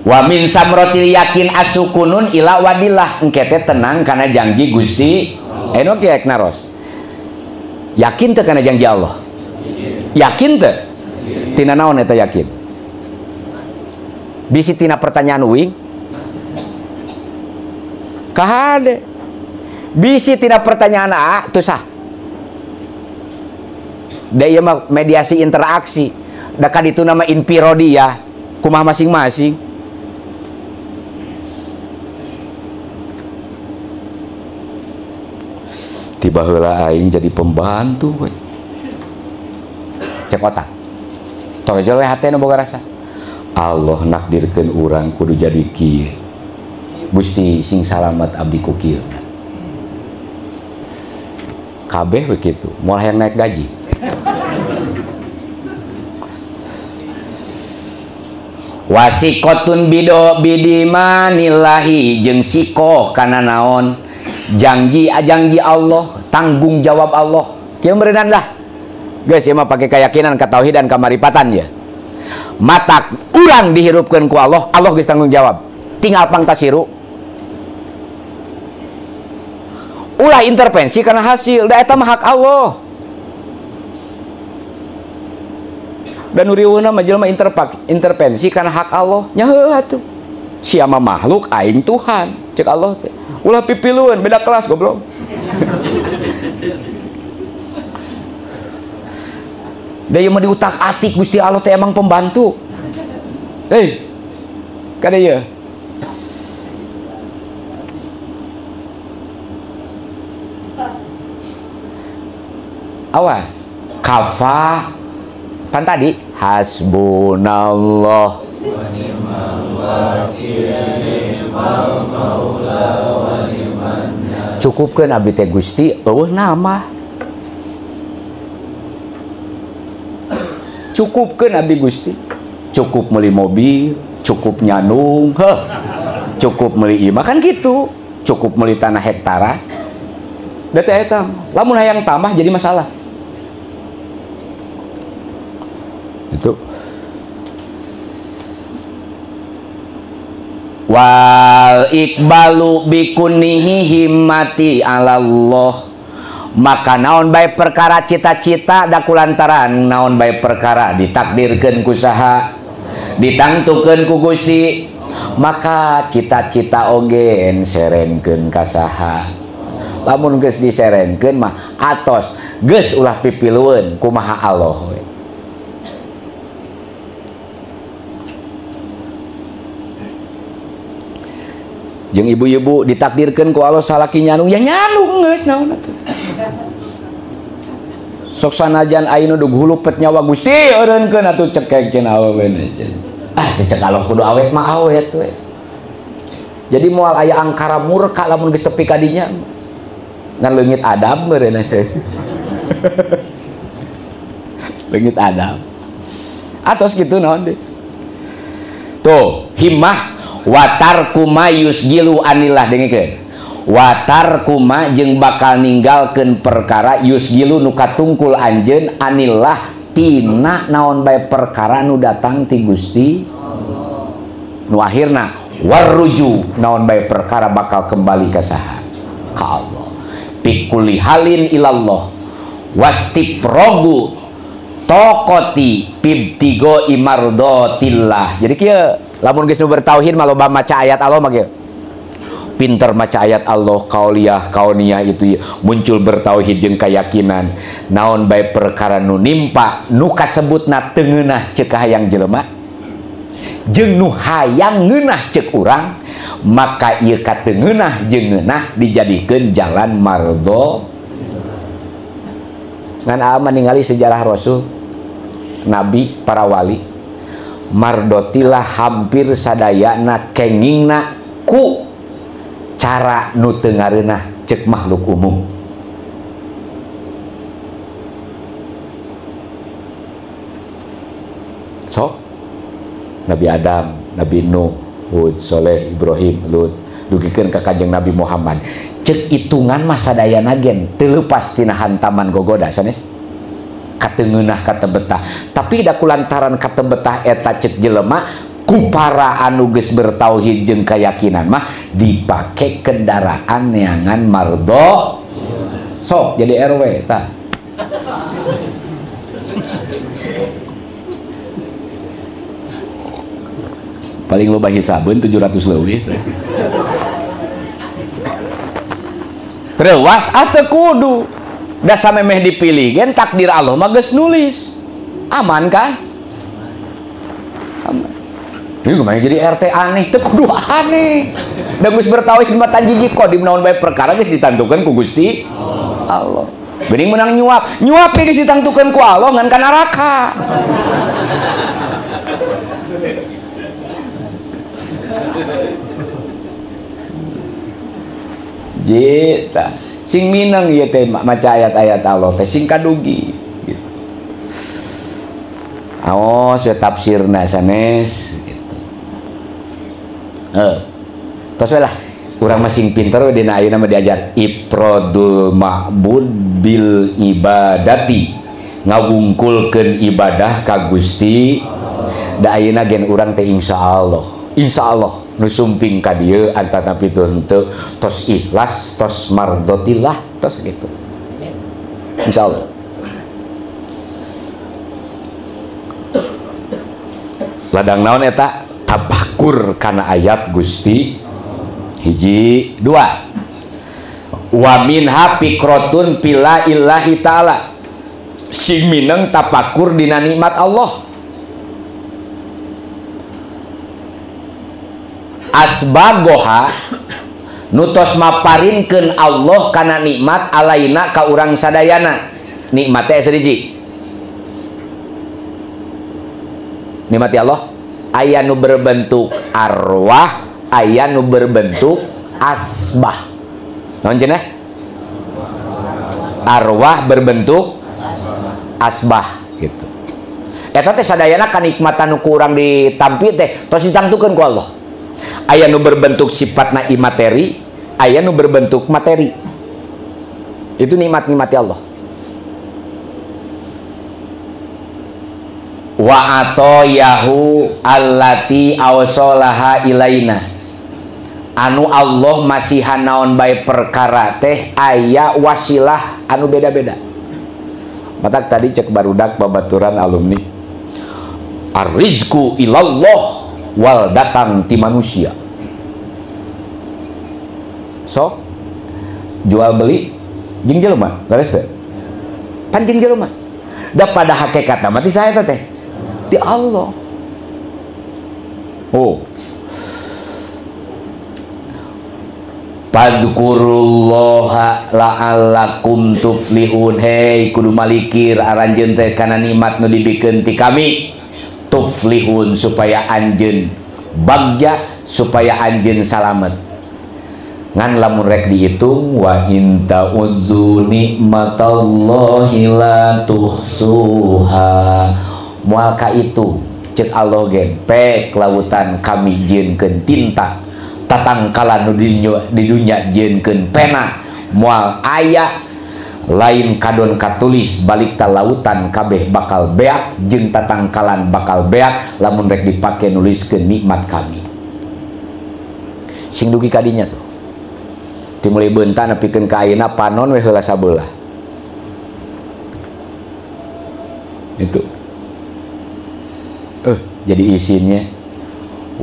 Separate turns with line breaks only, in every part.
Wa min samrotil yakin asukunun ila wadillah engke teh tenang kana janji Gusti. Eno kieu naros. Yakin teu kana janji Allah? Yakin teu? Tina naon eta yakin? Bisi tina pertanyaan uing? Kahade. Bisi tina pertanyaan A teu sah. Da ieu mah mediasi interaksi. Da kaditu nama infirodiyah, kumaha masing-masing. Tiba heula aing jadi pembantu we. Cek otak. Torojol we hatena boga rasa. Allah nakdirkeun urang kudu jadi kieu. Gusti sing salamet abdi ku kieu. Kabeh we kitu, moal hayang naik gaji. Wasikotun bido bidimanillahi jeung sikoh kana naon? Janji janji Allah, tanggung jawab Allah. Kieu meureunnan lah. Geus ieu mah pake keyakinan, katauhidan, kamaripatan ya. Matak urang dihirupkeun ku Allah, Allah geus tanggung jawab. Tinggal pangtasiru. Ulah intervensi karena hasil, da eta mah hak Allah. Dan urieuhna mah jelema intervensi karena hak Allah. Nya heuh atuh. Sia mah makhluk, aing Tuhan, cek Allah teh. Ulah pipiluan, beda kelas goblok. Da ieu mah diutak-atik Gusti Allah teh emang pembantu. Hei. Kada ieu. Awas. Kafa pan tadi hasbunallah
wa ni'mal wakil, ni'mal maula wa ni'man nasir.
Cukupkeun abdi teh Gusti eueuh nama. Cukupkeun abdi Gusti. Cukup meuli mobil, cukup nyanung, heh. Cukup meuli imah kan gitu. Cukup meuli tanah hektara. Da teh eta, lamun hayang tambah jadi masalah. Itu. Wal iqbalu bikunihi himmati alallah. Maka naon bae perkara cita-cita da kulantaran naon bae perkara ditakdirkeun ku saha, ditangtukeun ku Gusti, maka cita-cita oge serenkeun ka saha. Lamun geus diserenkeun mah atos geus ulah pipilueun kumaha Allah we. Jeung ibu-ibu ditakdirkeun ku Allah salaki nyanung, ya nyanung geus naon atuh. Sok sanajan ayeuna dug hulupet nyawa Gusti eureunkeun atuh cekek cenah awewe cenah. Ah cecek Allah kudu awet mah awet we. Jadi moal aya angkara murka lamun geus tepi ka dinya. Ngan leungit adab meureun cenah. Leungit adab. Atos kitu naon deui. Tuh, himmah watar kuma yusgilu anillah dengekeun. Watar kuma jeung bakal ninggalkeun perkara yusgilu nu katungkul anjeun anillah tina naon bae perkara nu datang ti Gusti Allah. Nu akhirna warruju naon bae perkara bakal kembali ka saha? Ka Allah. Pikuli halin ilallah wastiprogu tokoti pibtigo imardotillah. Jadi kieu lamun geus nu bertauhid mah loba maca ayat Allah mah kieu. Pinter maca ayat Allah, kauliyah, kauniyah itu muncul bertauhid jeung keyakinan. Naon bae perkara nu nimpa nu kasebutna teu ngeunah ceuk hayang jelema jeung nu hayang ngeunah ceuk urang, maka ieu kateu ngeunah jeung ngeunah dijadikeun jalan mardho. Ngan aa ningali sejarah Rasul, Nabi, para wali, mardotilah hampir sadayana kengingna ku cara nu teu ngareunah ceuk makhluk umum. Sok Nabi Adam, Nabi Nuh, Hud, Soleh, Ibrahim, Lut, dugikeun ka Kanjeng Nabi Muhammad. Ceuk hitungan mah sadayana gen teu leupas tina hantaman gogoda sanes. Katengeunah katebetah. Tapi da kulantaran katebetah eta ceuk jelema Ku para anu geus bertauhid jeung keyakinan mah dipake kendaraan neangan mardo. Sok jadi RW tah. Paling loba hisabeun 700 leuwih. Rewas ateu kudu. Da samemeh dipilih gen takdir Allah mah geus nulis. Aman kan? Aman. Ieu kumaha jadi RT aneh teu kudu aneh. Da geus bertauhid mah tanjiji kodim naon bae perkara geus ditantukeun ku Gusti Allah. Geuning menang nyuap, nyuap geus ditangtukeun ku Allah ngan ka neraka. Jita sing minang ieu teh maca ayat-ayat Allah teh sing kadugi gitu. Aos we tafsirna sanes gitu. Heuh. Tos we lah urang mah sing pinter we dina ayeuna mah diajar ifradul ma'bud bil ibadati, ngawungkulkeun ibadah ka Gusti. Da ayeuna gen urang teh insyaallah, insyaallah nu sumping ka dieu antara pitu henteu tos ikhlas tos mardotillah tos gitu, insyaallah. Ladang naon eta tapakur kana ayat Gusti. Hiji dua, wa minha fikrotun pila illahi ta'ala, sing mineng tapakur dina nikmat Allah. Asbagoha nutos maparinkeun Allah kana nikmat alaina ka urang sadayana. Nikmat teh sadiji nikmat Allah aya nu berbentuk arwah, aya nu berbentuk asbah. Naon cenah? Arwah berbentuk asbah gitu. Eta teh sadayana kanikmatan nu ku urang ditampi teh tos ditangtukeun ku Allah. Aya nu berbentuk sifatna imateri, aya nu berbentuk materi. Itu nikmat-nikmati Allah. Wa atoyahu allati awsalaha ilaina. Anu Allah masihan naon bae perkara teh aya wasilah anu beda-beda. Matak tadi cek barudak babaturan alumni. Arrizqu ilallah wal datang ti manusia. So jual beli jeung jelema, leres teh? Pan jeung jelema. Da pada hakikatna mah ti saha eta teh? Ti Allah. Oh. Fadhkurullaha la'allakum tuflihun. Hei kudu malikir aranjeun teh kana nikmat nu dibikeun ti kami. Tuflihun supaya anjeun bagja, supaya anjeun salamet. Ngan lamun rek dihitung wa in ta'udzu nikmatallahi la tuhsuha. Moal ka itu cek Allah ge pek lautan kami jieunkeun tinta, tatangkalan nu di dunya jieunkeun pena, moal aya lain kadon katulis balik ta lautan kabeh bakal beak jeung tatangkalan bakal beak lamun rek dipake nuliskeun nikmat kami. Sing dugi kadinya tuh timulai beunta nepikeun ka ayeuna panon we heula sabelah itu. Jadi isinnya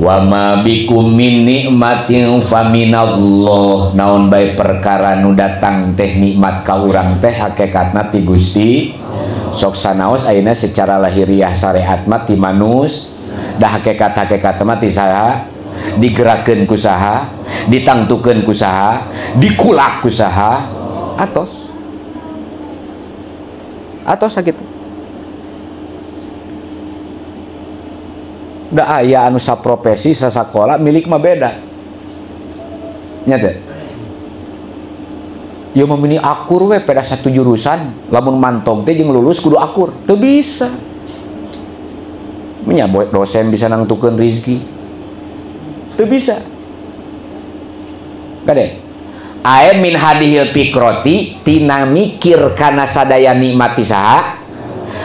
wa ma bikum min nikmatin faminallah. Naon bae perkara nu datang teh nikmat ka urang teh hakikatna ti Gusti. Sok sanaos ayeuna secara lahiriah syariat mah ti manus, da hakikat-hakikat mah ti saha, digerakkeun ku saha, ditangtukeun ku saha, dikulak ku saha, atos. Atos sakitu. Da aya anu saprofesi sasakola milik mah beda. Nya teh. Ieu mah mini akur we pada satu jurusan, lamun mantog teh jeung lulus kudu akur. Teu bisa. Nya dosen bisa nangtukeun rezeki. Teu bisa. Kade. Ae min hadihil fikroti tina mikir kana sadaya nikmat saha,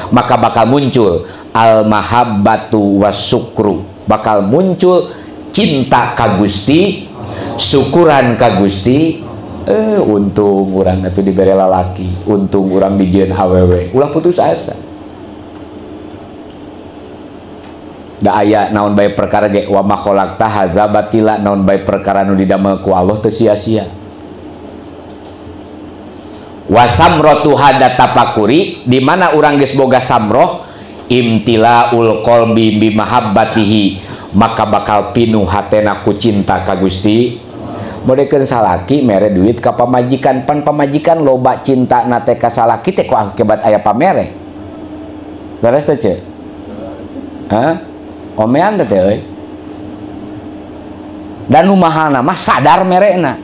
maka bakal muncul al mahabbatu wasyukru, Bakal muncul cinta ka Gusti, syukuran ka Gusti. Untung urang atuh dibere lalaki, untung urang dijieun awewe. Ulah putus asa. Da aya naon bae perkara ge wa ma khalaqta hadza batila, naon bae perkara nu didamel ku Allah teu sia-sia. Wa samratu hada tafakuri, di mana urang geus boga samroh imtilaul qalbi bi mahabbatihi, maka bakal pinuh hatena ku cinta ka Gusti. Modekeun salaki mere duit ka pamajikan, pan pamajikan loba cinta na teh ka salaki teh ku akibat aya pamere. Leres teh ce? Hah? Omean teh euy. Dan nu mahalna mah sadar merena.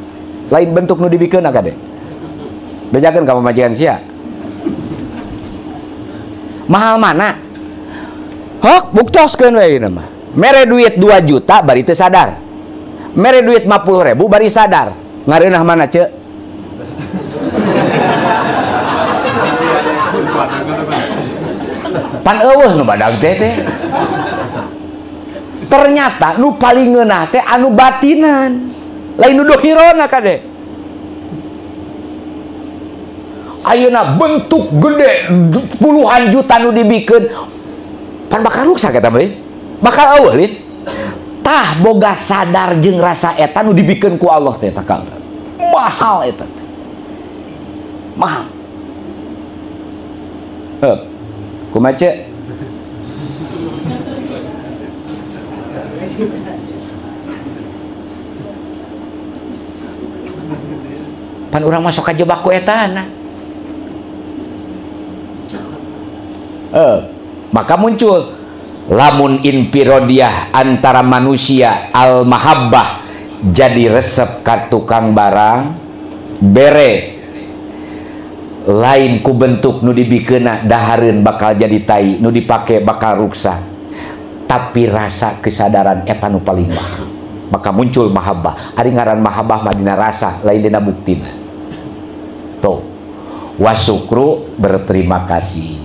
Lain bentuk nu dibikeunna kade. Bejakeun ka pamajikan sia. Mahal mana? Hok buktoskeun we ieu mah. Mere duit 2 juta bari teu sadar. Mere duit 50.000 bari sadar. Ngareunah mana ce? Pan eueuh nu badag teh teh. Ternyata nu paling ngeunah teh anu batinan. Lain nu dohirona kade. Ayeuna bentuk gede puluhan juta nu dibikeun pan bakal ruksak eta mah. Bakal eueuh lin. Tah boga sadar jeung rasa eta nu dibikeun ku Allah teh ka urang. Mahal eta teh. Mahal. Heuh. Kumaha ce? Pan urang masuk kajebak ku etana. Maka muncul lamun infirodiah antara manusia al mahabbah jadi resep ka tukang barang bere lain ku bentuk nu dibikeuna dahareun bakal jadi tai, nu dipake bakal ruksak, tapi rasa kesadaran eta nu paling mahal. Maka muncul mahabbah. Ari ngaran mahabbah mah dina rasa lain dina buktina. Tuh wasukru berterima kasih,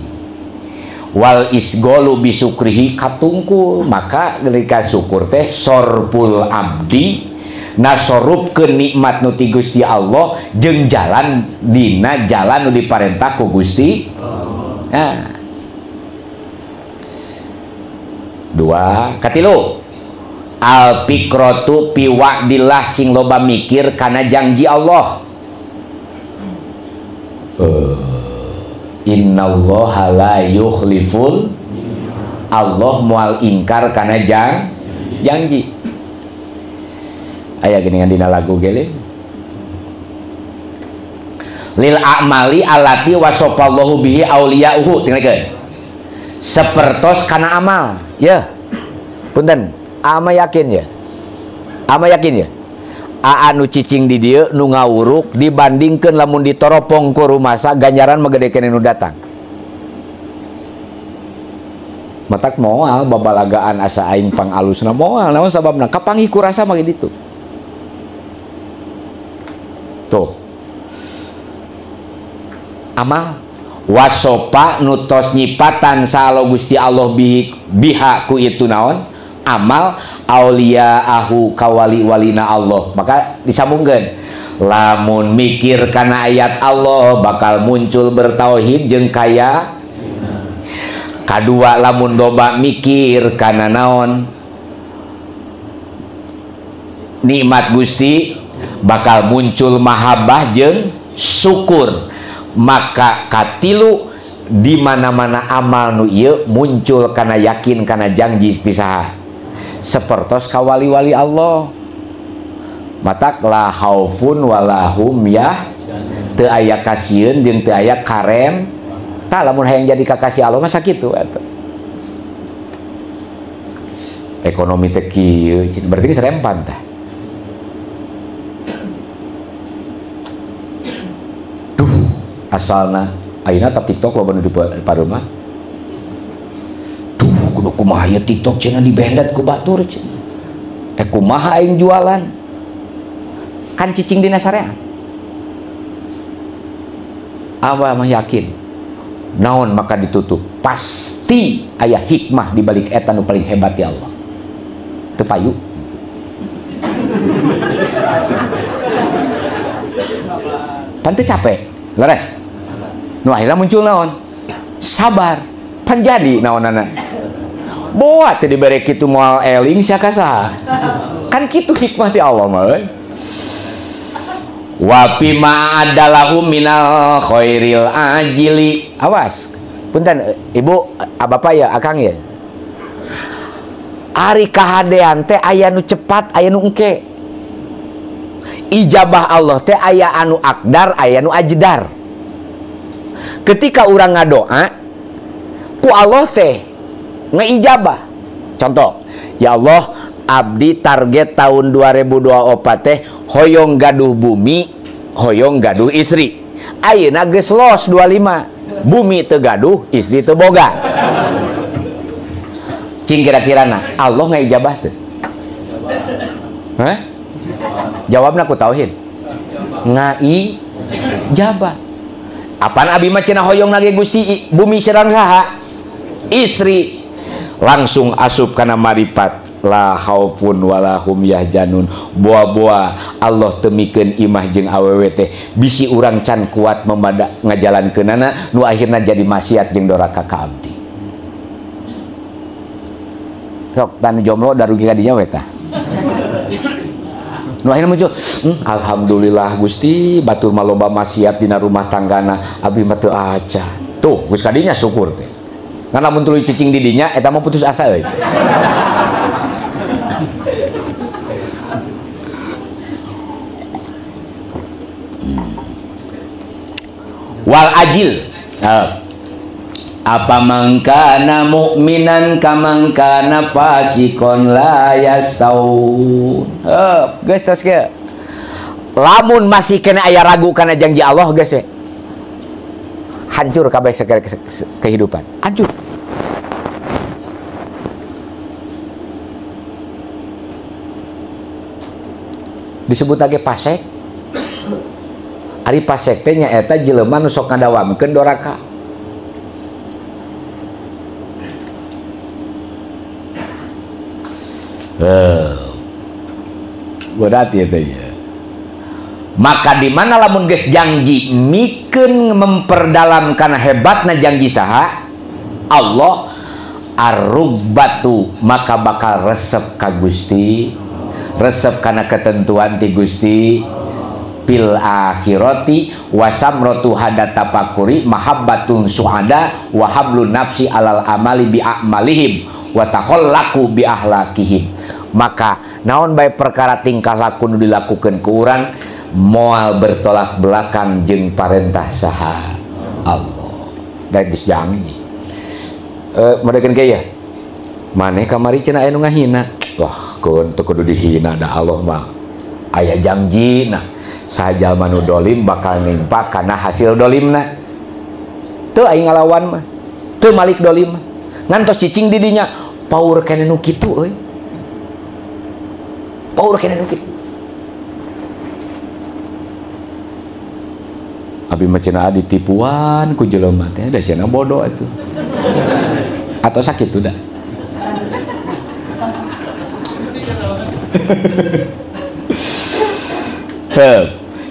wal isgolu bisukrihi katungkul. Maka ketika syukur teh sorpul abdi nasorupkeun nikmat nu ti Gusti Allah jeung jalan dina jalan nu diparentah ku Gusti. Nah. Dua, katilu al fikrotu fi wa'dillah, sing loba mikir kana janji Allah. Innallaha la yukhliful, Allah mual ingkar kana janji. Aya geuningan dina lagu gele. Lil a'mali allati wasafallahu bihi auliya'uhu, tinggalkeun. Sepertos kana amal, ya. Punten, ama yakin ya. Ama yakin ya. Aa nu cicing di dieu nu ngawuruk dibandingkeun lamun ditoropong ku rumasa ganjaran mah gede keneh nu datang. Matak moal babalagaan asa aing pangalusna moal, naon sababna kapanggih ku rasa mah kitu. Tuh. Amal wasopa nu tos nyipatan salo Gusti Allah biha ku itu naon? Amal aulia ahu kawali walina Allah. Maka disambungkeun lamun mikir kana ayat Allah bakal muncul bertauhid jeung kaya. Kadua lamun loba mikir kana naon nikmat Gusti bakal muncul mahabbah jeung syukur. Maka katilu di mana-mana amal nu ieu muncul kana yakin kana janji pisaha. Sepertos kawali-wali Allah. Matak la khaufun walahum yah, teu aya kasieun jeung teu aya karem. Tah lamun hayang jadi kakasih Allah mah sakitu eta. Ekonomi teh kieu, berarti geus rempan tah. Duh, asalna ayeuna tap TikTok loba nu di pareuh. Kudu kumaha ieu TikTok cenah dibendet ku batur cenah. Kumaha aing jualan? Kan cicing dina sarean. Abah mah yakin. Naon maka ditutup. Pasti aya hikmah di balik eta nu paling hebat ya Allah. Teu payu. Pan teu capek, leres. Nu akhirna muncul naon? Sabar. Pan jadi naonana. Boa teu dibere kitu moal eling sia ka saha. Kan kitu hikmah ti Allah mah euy. Wa fima adalahu minal khairil ajili. Awas. Punten ibu, bapak ya, akang ya. Ari kahadean teh aya nu cepat, aya nu engke. Ijabah Allah teh aya anu akdar, aya nu ajdar. Ketika urang ngadoa, ku Allah teh ngeijabah. Contoh, ya Allah, abdi target tahun 2024 teh hoyong gaduh bumi, hoyong gaduh istri. Ayeuna geus los 25. Bumi teu gaduh, istri teu boga. Cing kira-kirana Allah ngaijabah teu? Hah? Jawabna ku tauhid. Ngaijabah. Apaan abi mah cenah hoyong nage Gusti bumi serang saha? Istri. Langsung asup kana maripat. La khaufun wala hum yahzanun. Boa-boa Allah temikeun imah jeung awewe teh bisi urang can kuat memada ngajalankeunana nu akhirna jadi maksiat jeung doraka ka abdi. Sok tanu jomblo darugi ka dinya we tah. Nu akhirna muncul, alhamdulillah Gusti batur mah loba maksiat dina rumah tanggana abdi mah teu acan. Tuh geus ka dinya syukur teh. Ngan lamun tuluy cicing di dinya eta mah putus asa euy. Wal ajil. Apa mangkana mukminan kamangkana fasikon la yastaun. Geus tos kieu. Lamun masih kena aya ragu kana janji Allah geus we. Hancur kabeh kehidupan. Hancur. Disebut lagi pasek. Ari pasek teh nyaeta jelema nu sok ngadawamkeun doraka. Berat ya teh ya. Maka di mana lamun geus janji mikeun memperdalam kana hebatna janji saha Allah ar-rugbatu maka bakal resep ka Gusti, resep kana ketentuan ti Gusti fil akhirati wasamratu hada tafakuri mahabbatun suada wa hablun nafsi alal amali bi a'malihim wa takhallaqu bi ahlakihim. Maka naon bae perkara tingkah laku nu dilakukeun ku urang moal bertolak belakang jeung parentah saha Allah. Da geus janji. Modekeun kieu ya. Maneh kamari cenah aya nu ngahina. Wah, keun teu kudu dihina da Allah mah. Aya janji nah sajalma nu dolim bakal nimpa kana hasil dolimna. Teu aing ngalawan mah. Teu malik dolim mah. Ngan tos cicing di dinya paur keneh nu kitu euy. Paur keneh nu kitu. Abi mah cenah ditipuan ku jelema teh da cenah bodoh atuh. Atau sakit udah.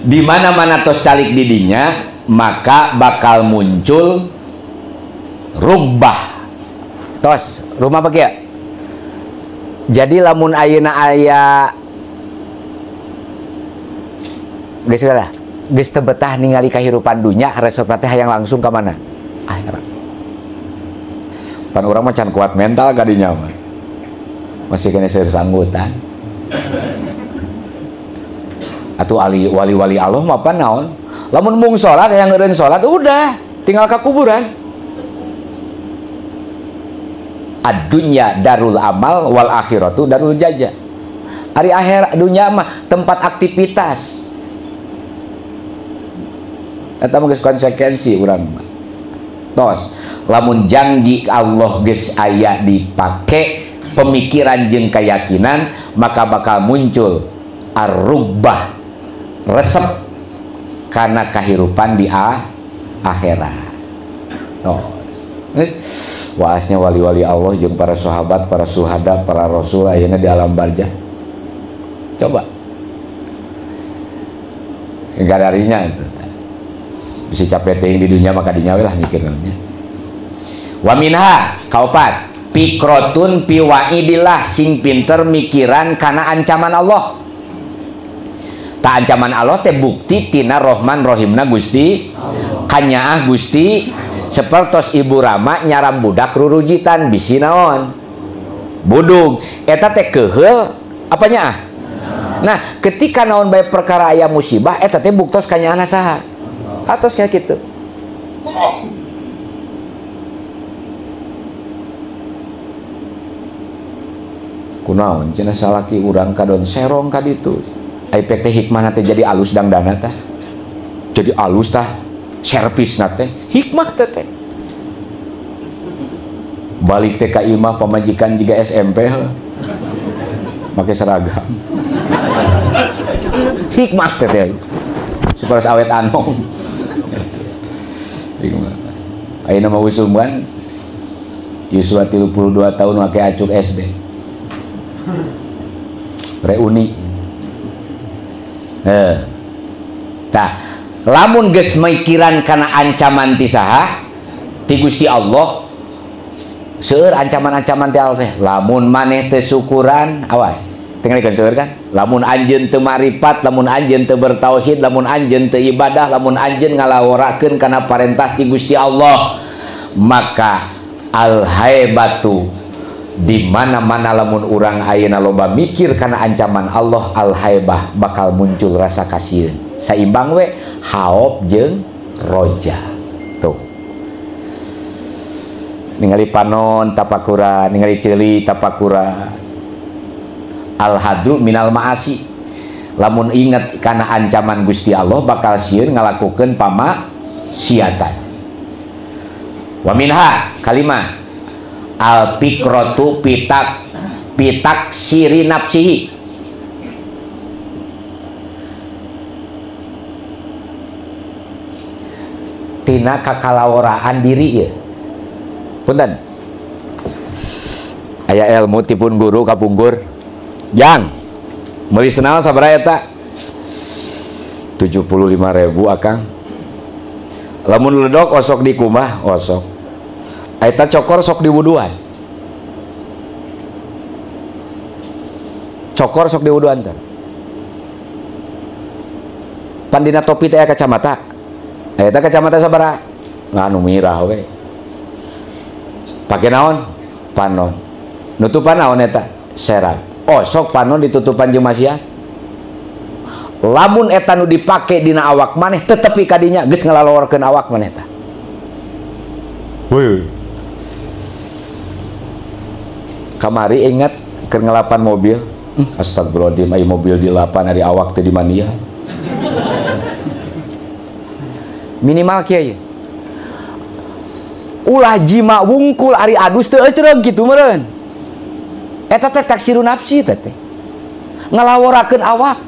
Di mana-mana tos calik didinya maka bakal muncul rubah. Tos rumah apa ya? Jadi lamun ayeuna aya geus lah, geus teu betah ningali kahirupan dunya, resepna teh hayang langsung ka mana? Akhirat. Pan urang mah can kuat mental ka dinya mah. Masih kena seur sanggutan. Atau ali wali-wali Allah mah pan naon? Lamun mung salat hayang eureun salat udah, tinggal ka kuburan. Ad-dunya darul amal wal akhiratu darul jaja. Ari akhir dunya mah tempat aktivitas. Eta mah geus konsekuensi urang mah. Tos, lamun janji Allah geus aya dipake pemikiran jeung keyakinan, maka bakal muncul ar-rugbah, resep karena kehidupan di akhirat. Tos. Waasnya wali-wali Allah jeung para sahabat, para suhada, para rasul ayeuna di alam barzah. Coba. Gadarinya itu. Bisa capek teuing di dunia maka dinya we lah mikirna. Wa minha kaopat pikrotun piwaidillah sing pinter mikiran kana ancaman Allah. Ta ancaman Allah teh bukti tina Rohman Rohimna Gusti Allah. Kanyaah Gusti sepertos Ibu Rama nyaram budak rurujitan bisi naon budug eta teh keuheul apanya ah? Nah ketika naon bae perkara aya musibah eta teh buktos kanyaahna saha atos kayak kitu. Kunaon cenah salaki urang kadon serong ka ditu ai pek teh hikmahna teh jadi alus dangdana tah jadi alus tah servisna teh hikmah teh teh balik teh ka imah pamajikan jiga SMP heuh make seragam hikmah teh teh supaya awet anom hikmah ayeuna mah usum kan yuswa 32 tahun make acuk SD reuni. Tah lamun geus mikiran kana ancaman ti saha ti Gusti Allah seueur ancaman-ancaman ti Allah teh lamun maneh teu syukuran awas tingalikeun seueur kan lamun anjeun teu maripat lamun anjeun teu bertauhid lamun anjeun teu ibadah lamun anjeun ngalaworakeun kana parentah ti Gusti Allah maka al haibatu di mana-mana lamun urang ayeuna loba mikir kana ancaman Allah al haibah bakal muncul rasa kasieun saimbang we haop jeung roja tuh ningali panon tapakura ningali ceuli tapakura al hadru minal maasi lamun inget kana ancaman Gusti Allah bakal sieun ngalakukeun pamaksiatan wa minha kalimah al fikrotu pitak pitak siri nafsihi tina kakalaworaan diri ya punten aya ilmu tipun guru kapungkur jang meuli senal sabaraha eta 75.000 akang lamun ledok osok di kumah osok eta cokor sok diwuduan cokor sok diwuduan teh pan dina topi teh kacamata eta kacamata sabaraha nganu mirah we pake naon panon nutupan naon eta serag oh sok panon ditutupan jeung maksiat lamun eta nu dipake dina awak maneh tetepi ka dinya geus ngalalowarkeun awak maneh tah weuh kamari ingat keur ngelapan mobil astagfirullahaladzim ai mobil dilapan ari awak teh dimania minimal kieu ulah jima wungkul ari adus teu ecreg kitu meureun eta teh taksiru nafsi teh teh ngalaworakeun awak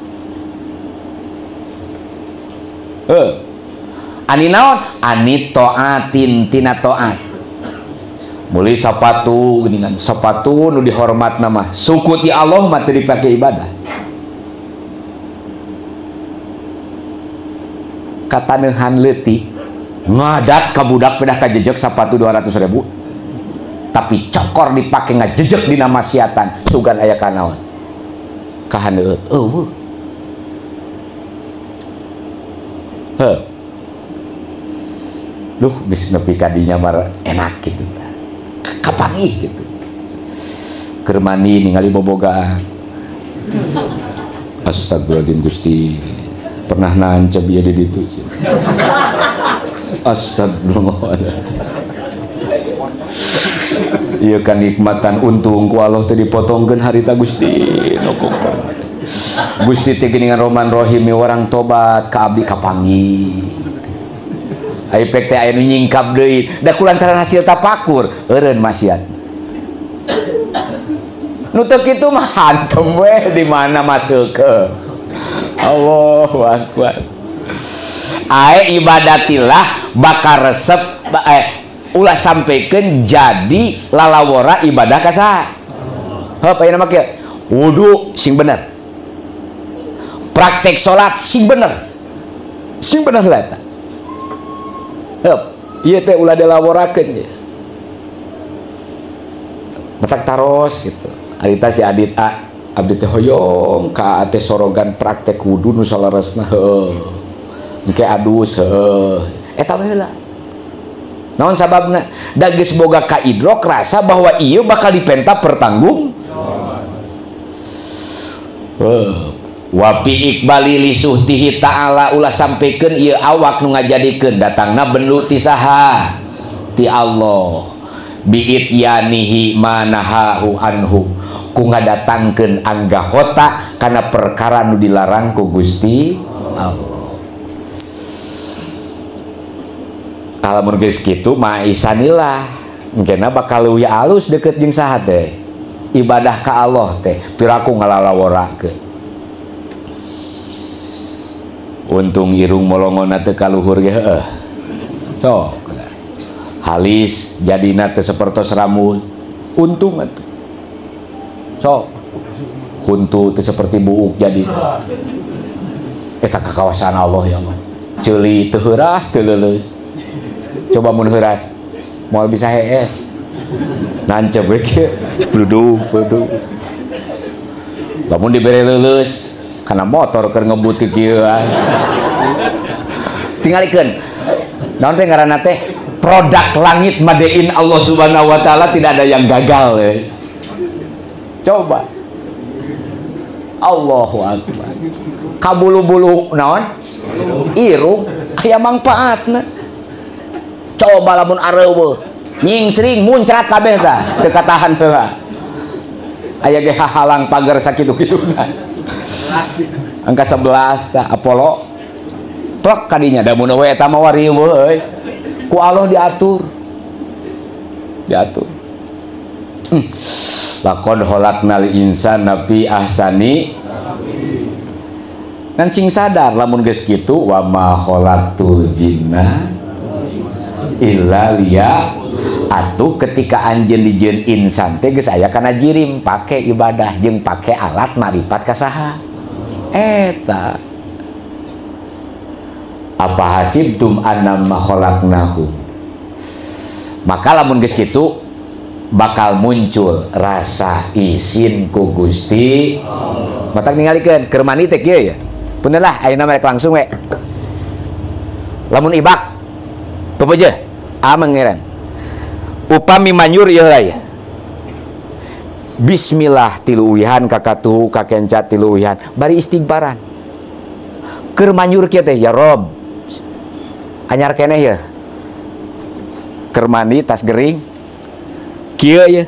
heuh ani naon ani taatin tina taat meuli sapatu geuningan sapatu nu dihormatna mah suku ti Allah mah teu dipake ibadah kataneuhan leutik ngadat ka budak pedah kajejek sapatu 200.000 tapi cokor dipake ngajejek dina maksiatan sugan aya kanaon kahaneueut eueuh heuh duh geus nepi ka dinya mar enak kitu tah kapanggih gitu keur mandi ningali bobogaan astagfirullahaladzim Gusti pernah nancep ieu di ditu astagfirullahaladzim ieu kan nikmatan untung ku Allah teh dipotongkeun harita Gusti Gusti teh geuningan Rohman Rohim orang tobat ka abdi kapanggih ai pek teh aya nu nyingkap deui da kulantaran hasil tapakur eureun maksiat nu teu kitu mah hantem we di mana masuk ke Allahu akbar ae ibadatillah bakal resep Ulah sampaikan jadi lalawora ibadah ka saha. Heup ayeuna mah kieu. Wudu sing bener. Praktek salat sing bener. Sing bener lah eta. Heup, ieu teh ulah dilaworakeun ye. Matak taros gitu. Arita si Adit A abdi teh hoyong ka teh sorogan praktek wudu nu saleresna heuh. Engke adus heuh. Eta we heula. Naon sababna? Da geus boga kaidrok rasa bahwa ieu bakal dipenta pertanggung. Wa bi iqbali li suhtihi ta'ala ulah sampikeun ieu awak nu ngajadikeun datangna bendu ti saha? Ti Allah. Bi ityanihi manahahu anhu ku ngadatangkeun anggahota kana perkara nu dilarang ku Gusti Allah. Lamun geus kitu maisanillah engkena bakal leuwih alus deket jeung saha teh ibadah ka Allah teh piraku ngalalaworakeun. Untung irung molongonna teu kaluhur ge heueuh. Sok halis jadina teu sapertos rambut untung atuh. Sok huntu teu seperti buuk jadi eta kakawasan Allah ya Allah. Ceuli teu heuras teu leuleus. Coba mun heuras moal bisa hees nancep we kieu bluduk bluduk. Lamun dibere leuleus kana motor keur ngebut ke kieu. Tingalikeun naon teh ngaranna teh produk langit madein Allah Subhanahu wa taala tidak ada yang gagal eh. Coba Allahu akbar. Kabulu-bulu naon irung aya mangpaatna. Coba lamun areuweuh nyingsring muncrat kabeh tah teu katahan heula. Aya ge hahalang pagar sakitu-kituna. Angka 11 tah Apollo plek kadinya da mun we eta mah wariweuh euy. Ku Allah diatur. Diatur. Laqad khalaqnal insana fi ahsani. Ngan sing sadar lamun geus kitu wa ma khalaqtul jinna illa liya. Atuh ketika anjeun dijieun insan teh geus aya kana jirim pake ibadah jeung pake alat marifat ka saha eta. Apa hasibtum annama khalaqnahum. Maka lamun geus kitu bakal muncul rasa isin ku Gusti. Matak ningalikeun keur mandi teh kieu ya. Punten lah ayeuna merek langsung we. Lamun ibak pepeje amengeran. Upami manyur ieu lah ya. Bismillah tilu uihan kakatuhu kakenca tilu uihan bari istighfaran. Keur manyur kieu teh ya Rob. Anyar keneh ya. Keur mandi tas gering. Kieu ya.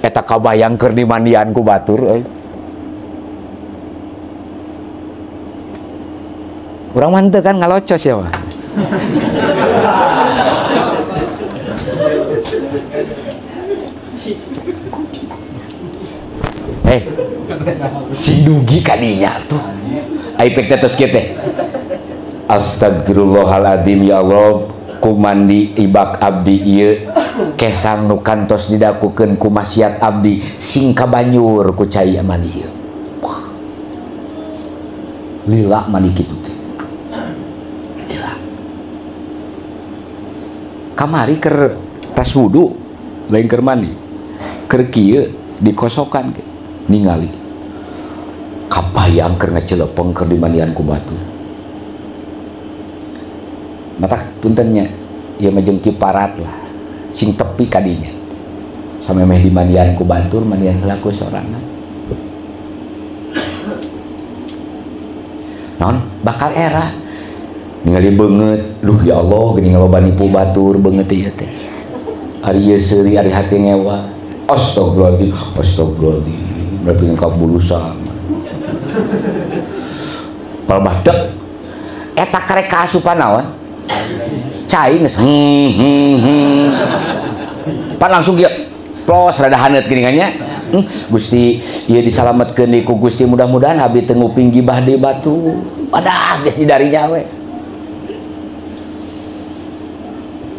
Eta kabayang keur dimandian ku batur euy. Urang mah henteu kan ngalocos ya mah. Si dugi kadinya tuh. Ai pek teh tos kieu teh. Astagfirullahaladzim ya Allah, ku mandi ibak abdi ieu kesang nu kantos didakukeun ku maksiat abdi sing kabanyur ku cai mandi ieu. Lila mandi kitu teh. Lila. Kamari keur tas wudu lain keur mandi. Keur kieu dikosokan ke ningali. Kabayang keur ngecelepeng keur dimandian ku batur. Mata puntennya ieu mah jeung kiparat lah sing tepi kadinya samemeh dimandian ku batur mandian heula ku sorangan naon bakal era ningali beungeut duh ya Allah geuning loba nipu batur beungeut ieu teh ari ieu seuri ari hati ngewa astagfirullahaladzim astagfirullahaladzim nepi ka bulusan palbah dek eta karek kaasupan naon cai geus pan langsung kieu plos rada haneut geuningannya. Gusti ieu disalametkeun deui ku Gusti mudah-mudahan abdi teu nguping gibah deui batu padah geus didarinya we.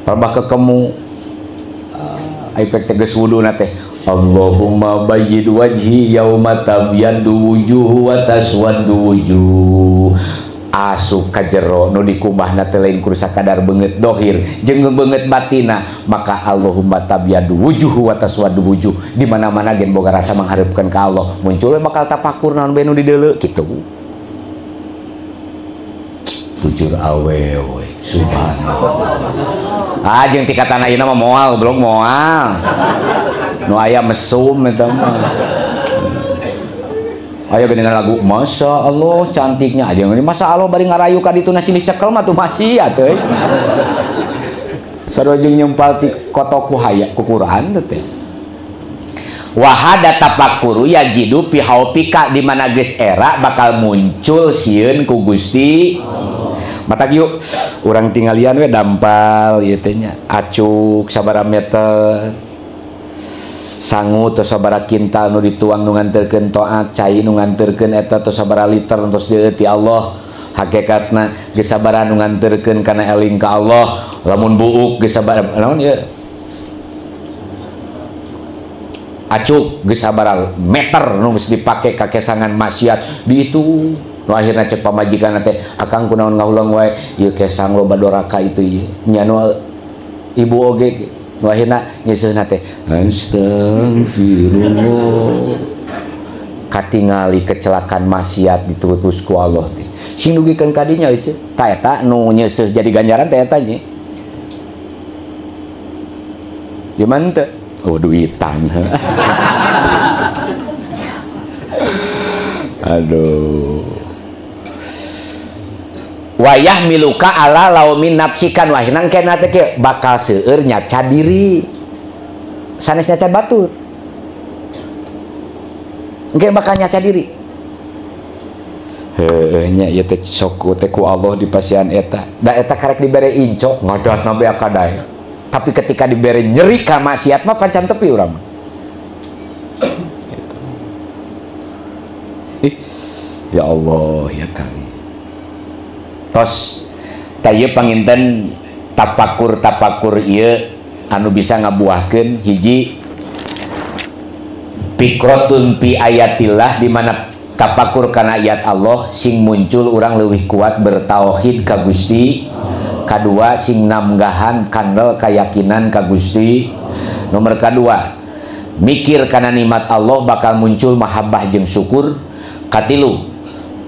Palebah kekemu ai pek teh geus wuduna teh Allahumma bayyid wajhi yauma tabyaddu wujuh wa taswaddu wujuh. Asup ka jero nu dikumbahna teh lain kur sakadar beungeut dohir jeung beungeut batina, maka Allahumma tabyaddu wujuh wa taswaddu wujuh. Di mana-mana gen boga rasa mangharepkeun ka Allah, muncul we bakal tapakur naon bae nu dideuleu kitu. Bujur awewe subhanallah. Ah jeung tingkatan ayeuna mah moal goblok moal. Nu aya mesum eta mah. Ayo dengan lagu Masya Allah cantiknya aja ini Masya Allah bari ngarayu ka ditu nasi cekel mah tuh masih atuh. Sarua jeung nyempal ti kotok ku haya ku Quran teh. Wahada tapakkuru yajidu fi haufika, di mana geus era bakal muncul sieun ku Gusti. Matak yuk urang tinggalian we dampal ieu teh nya acuk sabaraha meter. Sangu tos sabaraha kintal nu dituang nu nganterkeun taat, cai nu nganterkeun eta tos sabaraha liter tos deui ti Allah. Hakikatna geus sabaraha nu nganterkeun kana eling ka Allah, lamun buuk geus sabaraha naon ieu acuk geus sabaraha meter nu geus dipake ka kesangan maksiat di itu. Nu akhirna cek pamajikan teh akang kunaon ngahulang wae ieu kesang loba doraka itu ieu nya nu ibu oge. Nu akhirna nyeuseuhna teh astagfirullah katingali kecelakaan maksiat ditutus ku Allah teh sing dugikeun ka dinya ieu ta eta nu nyeuseuh jadi ganjaran teh eta nya gimana teh oh duitan. Aduh wayah miluka ala laumin nafsikan wahinang kena teh kieu bakal seueur nyaca diri sanes nyaca batur engke bakal nyaca diri heueuh nya ieu teh sok teh ku Allah dipasihan eta da eta karek dibere incok ngadatna beak kadae tapi ketika dibere nyeri ka maksiat mah pancan tepi urang mah gitu. Ih, ya Allah ya kami tos ta ieu panginten tapakur-tapakur ieu anu bisa ngabuahkeun hiji fikrotun fi ayatillah, di mana tapakur kana ayat Allah sing muncul urang leuwih kuat bertauhid ka Gusti. Kadua sing namgahan kandel keyakinan ka Gusti. Nomor kadua mikir kana nikmat Allah bakal muncul mahabbah jeung syukur. Katilu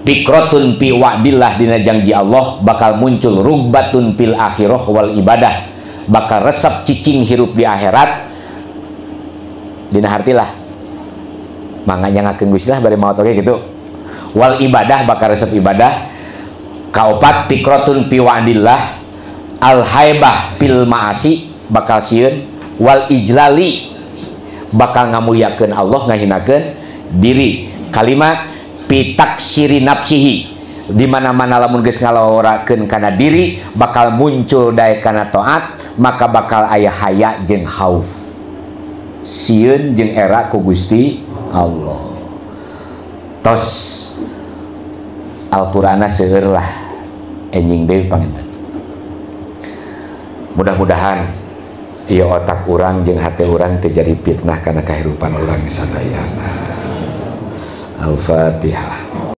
fikrotun fi wa'dillah, dina janji Allah bakal muncul rugbatun fil akhirah wal ibadah, bakal resep cicing hirup di akhirat dina hartilah manganya ngakeun Gusti lah bari maot oge gitu. Wal ibadah bakal resep ibadah. Kaopat fikrotun fi wa'dillah al haibah fil ma'asi bakal sieun, wal ijlali bakal ngamuliakeun Allah ngahinakeun diri. Kalima pitaksiri nafsihi, di mana-mana lamun geus ngalaworakeun kana diri bakal muncul daek kana taat, maka bakal aya haya jeung khauf, sieun jeung era ku Gusti Allah. Tos Al-Qur'anna seueur lah enjing deui panginten. Mudah-mudahan ieu otak urang jeung hate urang teu jadi fitnah kana kahirupan urang sadayana. Al-Fatihah.